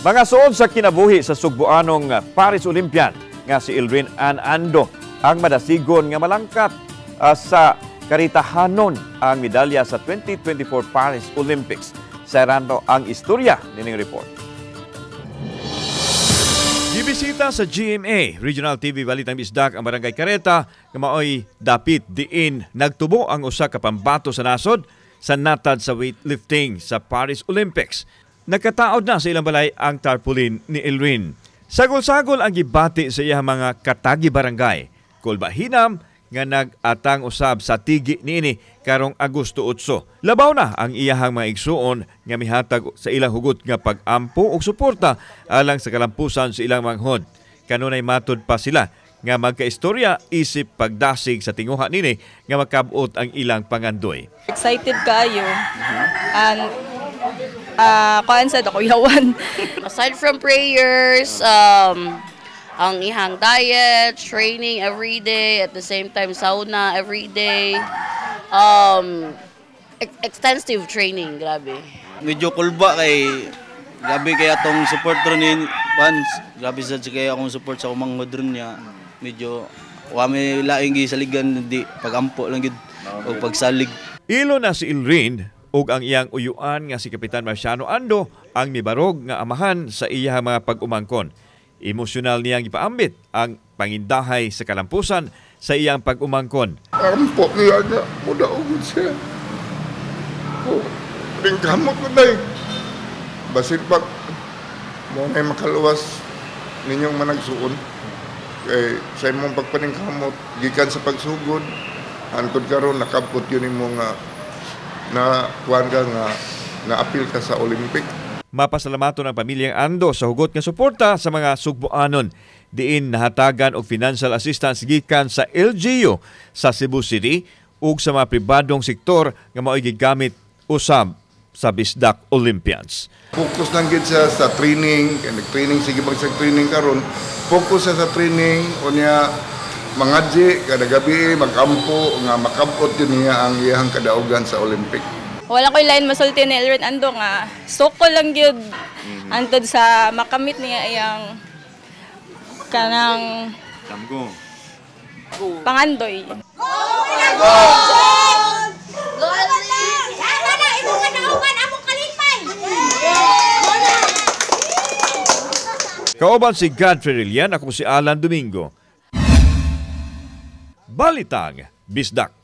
Mga suod sa kinabuhi sa Sugboanong Paris Olympian nga si Elreen Ann Ando ang madasigon nga malangkat sa karitahanon ang medalya sa 2024 Paris Olympics. Sarando ang istorya nining report. Gibisita sa GMA Regional TV Balitang Bisdak ang Barangay Careta nga maoy dapit diin nagtubo ang usa ka pambato sa nasod sa natad sa weightlifting sa Paris Olympics. Nakataod na sa ilang balay ang tarpaulin ni Elreen. Sagol-sagol ang gibati sa iyang mga katagi barangay. Kulbahinam nga nag-atang usab sa tigi niini karong Agosto 8. Labaw na ang iyahang mga igsuon nga mihatag sa ilang hugot nga pag-ampo ug suporta alang sa kalampusan sa ilang manghod. Kanunay matud pa sila nga magkaistorya isip pagdasig sa tinguha nini nga makabot ang ilang pangandoy. Excited kaayo. And kuan sa kuyawan. Aside from prayers, ang ihang diet, training every day, at the same time sauna every day. Extensive training, grabe. Medyo kulba kay grabe kay atong support ron ni fans. Grabe sad kay akong support sa umangod ron niya. Medyo wa may laing gisaligan di pagampo lang gid o pagsalig. Ilo na si Elreen ug ang iyang uyuan nga si Kapitan Marciano Ando ang mibarog nga amahan sa iyang mga pag-umangkon. Emosyonal niyang ipaambit ang pangindahay sa kalampusan sa iyang pag-umangkon. Ampo niya na, mudaog siya. Oh, ringkamot ko day. Basin pag mo na makaluwas ninyong managsuon. Kay sa imong pagpaningkamot, gikan sa pagsugod, hantod karon nakabot yun imo nga na kuan ka nga naapil ka sa Olympic. Mapasalamaton ang pamilyang Ando sa hugot nga suporta sa mga Sugboanon. Diin nahatagan og financial assistance gikan sa LGU sa Cebu City ug sa mga pribadong sektor nga mao'y gigamit usab sa Bisdak Olympians. Focus lang gid siya sa training, kay nag-training sige bang sa training karon. Focus siya sa training unya mangadji kada gabi magampo nga makabot yun niya ang iyang kadaugan sa Olympic. Wala ko'y lain masulti ni Elreen Ando nga soko lang gyud antod sa makamit niya iyang kanang pangandoy. Kauban si Godfrey Rillan, ako si Alan Domingo. Balitang Bisdak.